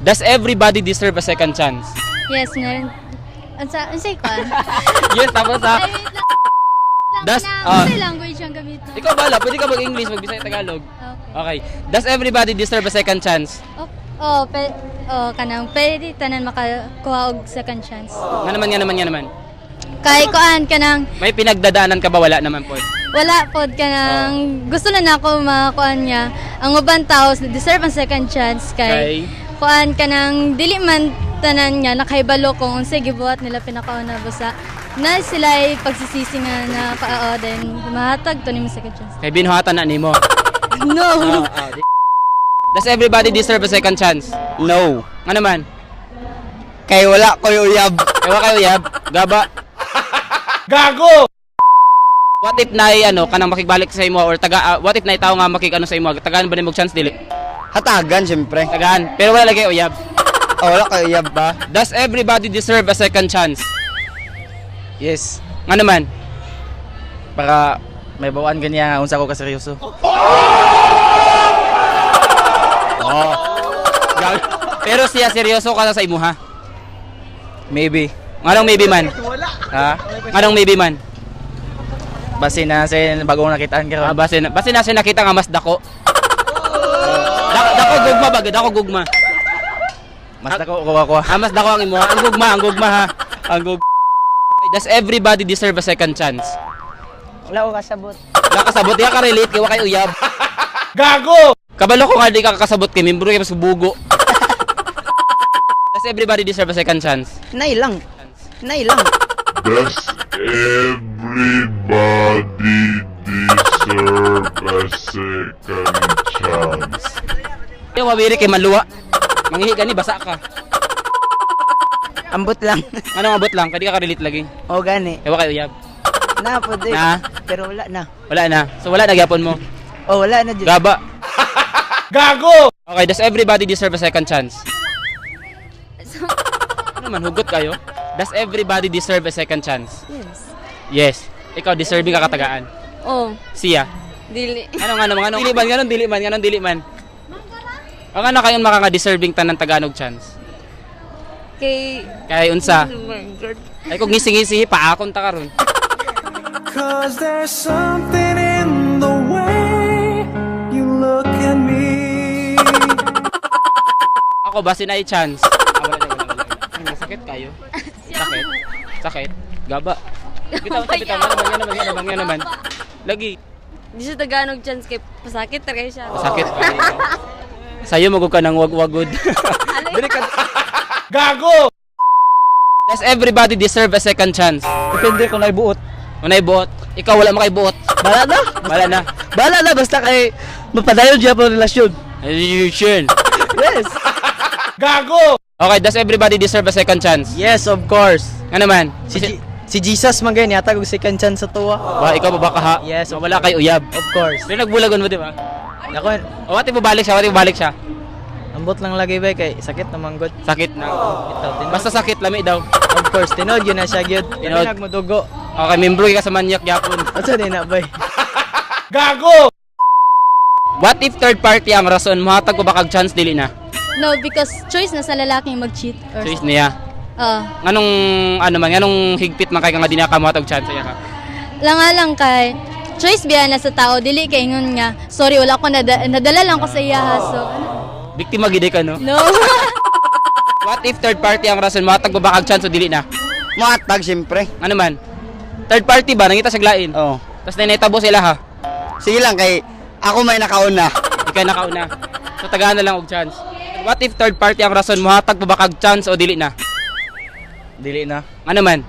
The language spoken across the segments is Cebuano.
Does everybody deserve a second chance? Yes, meron. Unsa unsay kwan? Yes, tapos ha. Ay, wait lang. Lang na, unsay language ang gamiton? Ikaw bala, pwede ka mag-English, mag-Bisaya, Tagalog. Okay. Okay. Does everybody deserve a second chance? Oh, oh, kanang pwede tanan makakuha og second chance. Nga naman, nga naman, nga naman. Kay kuan kanang May pinagdadaanan ka ba? Wala naman po. Wala pod, kanang gusto na nako makakuan niya. Ang uban tao deserve ang second chance Kay? kay kuan kanang dili man tanan nga nakahibalo kung unsay gibuhat nila pinakauna, basta na sila ay pagsisisi nga na oo, then mahatag to nimo second chance. Kay binuhatan na nimo. No. Does everybody deserve a second chance? No. Nga naman. Kay wala ko'y uyab. Ewa kayo, yab. Gaba. Gago! What if na ano, kanang makigbalik sa imo or taga, what if na tao nga makig ano sa imo, tagaan ba nimo og chance, dili? Hatagan, siyempre. Tagaan. Pero wala lagi uyab. Oh, wala ko'y uyab ba? Does everybody deserve a second chance? Yes. Nga naman. Para may bawaan kanya unsa ko kaseryoso. Oh. Pero siya seryoso ka na sa imuha. Maybe. Nganong maybe man? Ha? Nganong maybe man? Base na sa bagong nakitaan karon. Ah, base na siya nakita nga mas dako. Dako, dako gugma ba? Dako gugma. Mas dako ko ako. Ah, mas dako ang imuha. Ang gugma ha. Ang gugma. Does everybody deserve a second chance? Wala ko kasabot. Wala kasabot, di ka relate kay wa kay uyab. Gago! Kabalo ko nga di ka kasabot kay membro kay mas bugo. Does everybody deserve a second chance? Nay lang. Nay lang. Does everybody deserve a second chance? Di mabiri kay maluwa. Manghihi gani basa ka. Ambot lang. Ano abot lang, kay di ka relate lagi. O gani. Kay wa kay uyab. Na po eh. Na? Pero wala na. Wala na. So wala na gyapon mo. O wala na jud. Gaba. Gago! Okay, does everybody deserve a second chance? Ano man, hugot kayo? Does everybody deserve a second chance? Yes. Yes. Ikaw, deserving ka katagaan. Oh, Siya. dili. Ano nga naman, anong dili man, anong dili man, anong dili man? Ang ano kayon maka nga deserving tanan Tagalog chance? Kay Kay unsa? Oh my God. Ay kung ngisi-ngisi paakon ta karon. 'Cause there's something in the way you look at me. Ako ba sinay chance? Ah, wala na, wala, wala, wala. Ay, masakit kayo. Sakit. Sakit. Gaba. Bitaw, bitaw, nga naman, nga naman, nga naman, nga naman. Lagi. Di siya Tagalog chance kay pasakit ra kay siya. Masakit kayo. Sayo magug ka ng wag-wagod. Dili ka. Gago! Does everybody deserve a second chance? Depende kung naibuot. Unay buot. Ikaw wala makaibuot. Bala na. Wala na. Bala na basta kay mapadayon siya po relasyon. Ayun. Yes. Okay, does everybody deserve a second chance? Yes, of course. Nga naman? Si Jesus man gani hatag og second chance sa tuwa. Ba, ikaw ba baka ha? Yes, of Wala kay uyab. Of course. Pero nagbulagon mo, di ba? Ako, O, wati balik siya, wati balik siya. ambot lang lagi ba kay sakit naman god. Sakit na. Ito, tinuod. Basta sakit, lami daw. Of course, tinuod yun na siya gyud. Tinuod. Tinuod mo dugo. Okay, membro ka sa manyak yapon. Asa din na bay? What if third party ang rason? Muhatag ko ba kag chance, dili na? No, because choice na sa lalaking mag-cheat or Choice niya. Oo. Nganong ano man, nganong higpit man kay ka nga di na ka muhatag chance iya ka? Lang nga lang kay choice biya na sa tao, dili kay ingon nga sorry wala ko nadala lang ko sa iya ha. So ano? Biktima gid ka, no? No. What if third party ang rason? Muhatag ko ba kag chance o dili na? Muatag, siyempre. Ano man? Third party ba nangita sa lain? Oh. Tapos naitabo sila ha. Sige lang, kay ako may nakauna. Ikaw nakauna. So tagaan na lang og chance. What if third party ang rason? Muhatag pa ba kag chance o dili na? Dili na. Ano man?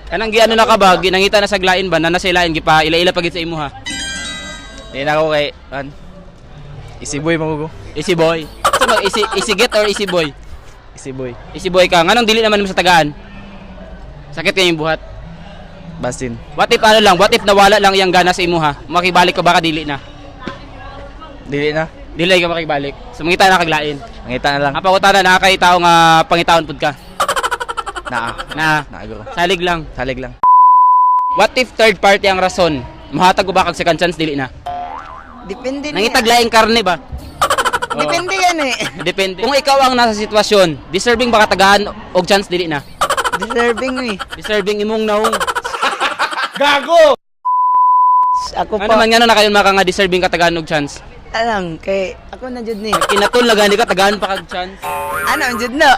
Kanang giano na ka ba? Ginangita na sa lain ba? Na nasa lain gipa ila-ila pagid sa imo ha. Dili na ako kay an. Easy boy magugo. Easy boy. So ba easy, easy get or easy boy? Easy boy. Easy boy ka. Nganong dili naman mo sa tagaan? Sakit kay yung buhat. Basin. What if ano lang? What if nawala lang iyang gana sa imo ha? Makibalik ka ba ka dili na? Dili na. Dili ka makibalik. So mangita na kaglain. Mangita na lang. Ang pangutana na kay tao nga pangitaon pud ka. Naa. Na Naa guro. salig lang. Salig lang. What if third party ang rason? Muhatag ko ba kag second chance, dili na? Depende niya. Nangitag laing karne ba? Depende yan eh. Depende. Kung ikaw ang nasa sitwasyon, deserving ba katagaan og chance, dili na? Deserving eh. Deserving imong naong. Ako Ano pa. man nga na kayon maka nga deserving katagaan og chance? Alang, kay ako na jud ni. Kinatol na gani ka, tagaan pa kag chance. Ano ang jud na?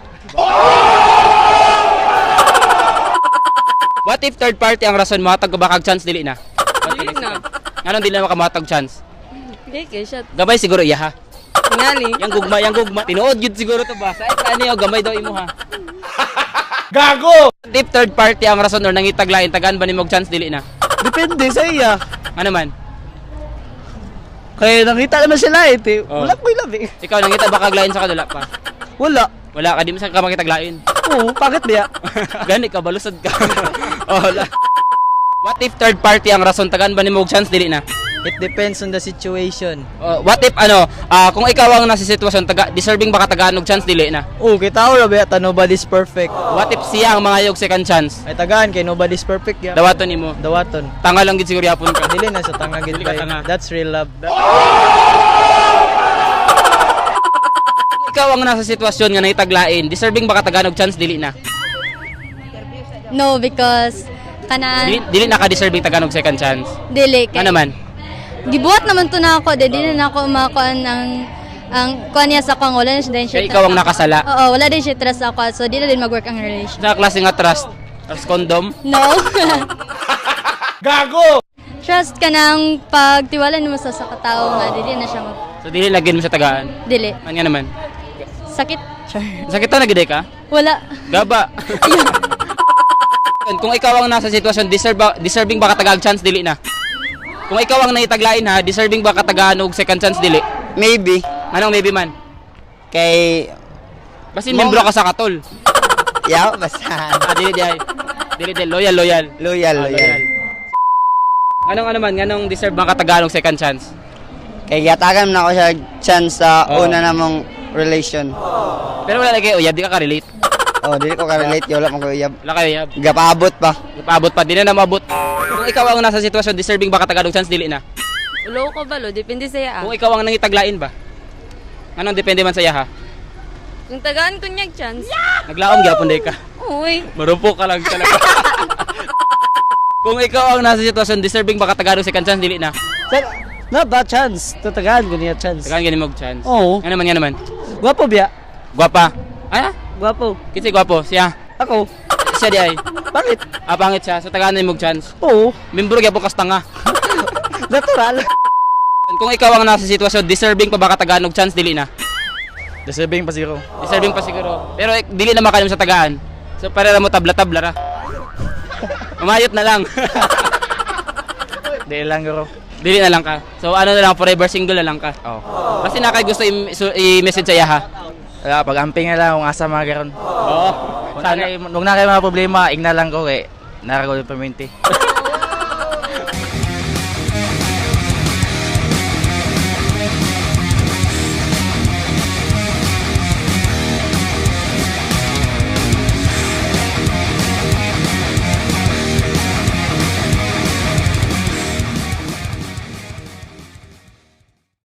What if third party ang rason, mohatag ka ba kag chance, dili na? Dili na. Nganong dili na makamatag chance? Di kay siya. Gamay siguro iya ha. Tingali. Yang gugma, yang gugma. Tinuod gyud siguro to ba? Sa ani o gamay daw imo ha. Gago! What if third party ang rason or nangitaglain, tagaan ba nimo og chance, dili na? Depende sa iya. Ano man? Kaya nakita naman sila eh. Ti. Oh. Wala ko'y labi. Ikaw, nangita ba kag lain sa kadula pa? Wala. Wala ka, di mo sa ka makitaglain. Oo, bakit biya? Gani ka, balusad ka. Oh, wala. What if third party ang rason, tagaan ba nimo og chance, dili na? It depends on the situation. What if ano, kung ikaw ang nasa sitwasyon, taga, deserving ba ka tagaan og chance, dili na? Oo, kita ko ra ta, nobody's perfect. What if siya ang mga second chance? Ay tagaan kay nobody's perfect ya. Dawaton nimo. Dawaton. Tanga lang gid siguro yapon ka. Dili na sa tanga gid Dili ka bay. tanga. That's real love. Kung ikaw ang nasa sitwasyon nga nahitaglain, deserving ba ka tagaan og chance, dili na? No, because kanang Dili, dili na ka deserving tagaan og second chance. dili kay Ano man? Gibuhat naman to na ako, di na ako makuan ang kuan niya sa akong wala na siya din siya. Kaya ikaw ang nakasala. Oo, wala din siya trust sa ako, so di na din mag-work ang relation. Sa klase nga trust, trust condom. No. Gago! Trust ka ng pagtiwala nimo sa katao nga dili na siya mag So dili na gid mo siya tagaan. dili. Man nga naman. Sakit. Char. Sakit na gid ka? Wala. Gaba. Kung ikaw ang nasa sitwasyon, deserving ba ka tagaag chance, dili na? Kung ikaw ang naitaglain ha, deserving ba ka tagaan og second chance, dili? Maybe. Anong maybe man? Kay, Basin membro ka sa katol. yaw, basta. Ah, dili di ay. Dili di loyal, loyal. Loyal, Ah, loyal. Anong ano man, nganong deserve ba ka tagaan og second chance? Kay gatagan na ako siya chance sa Oo. una namong relation. Pero wala lagi uyab, di ka ka-relate. Oh, dili ko ka-relate, wala man ko uyab. Wala kayo uyab. Gapaabot pa. Paabot pa, di na na maabot. Kung ikaw ang nasa sitwasyon, deserving ba ka tagaan og chance, dili na? Ulo ko ba lo? Depende sa iya. Kung ikaw ang nangitaglain ba? Anong depende man sa iya ha? Kung tagaan ko niya chance. Naglaom gyapon day ka. Uy. Marupok ka lang talaga. Kung ikaw ang nasa sitwasyon, deserving ba ka tagaan og second chance, dili na? Not that chance. Tatagaan ko niya chance. Tagaan gani mo og chance. Oo. Nga naman, nga naman. Gwapo biya. Gwapa. Ay, ah, Gwapo. kinsa gwapo? Siya. Ako. Siya di ay. Bakit? Ah, pangit siya. So tagaan mo og chance. Oo. Membro gyapon kas tanga. Natural. Kung ikaw ang nasa sitwasyon, deserving pa ba ka tagaan og chance, dili na? Deserving pa siguro. Deserving pa siguro. Pero eh, dili na makalim sa tagaan. So para ra mo tabla-tabla ra. Umayot na lang. Dili lang guro. Dili na lang ka. So ano na lang, forever single na lang ka. Oo. Basta na kay gusto i-message sa iya ha. Wala, pag-amping na lang kung asa mga karon. Oo. Kung na kayo, kung na kayo mga problema, igna lang ko kay narago yung paminti.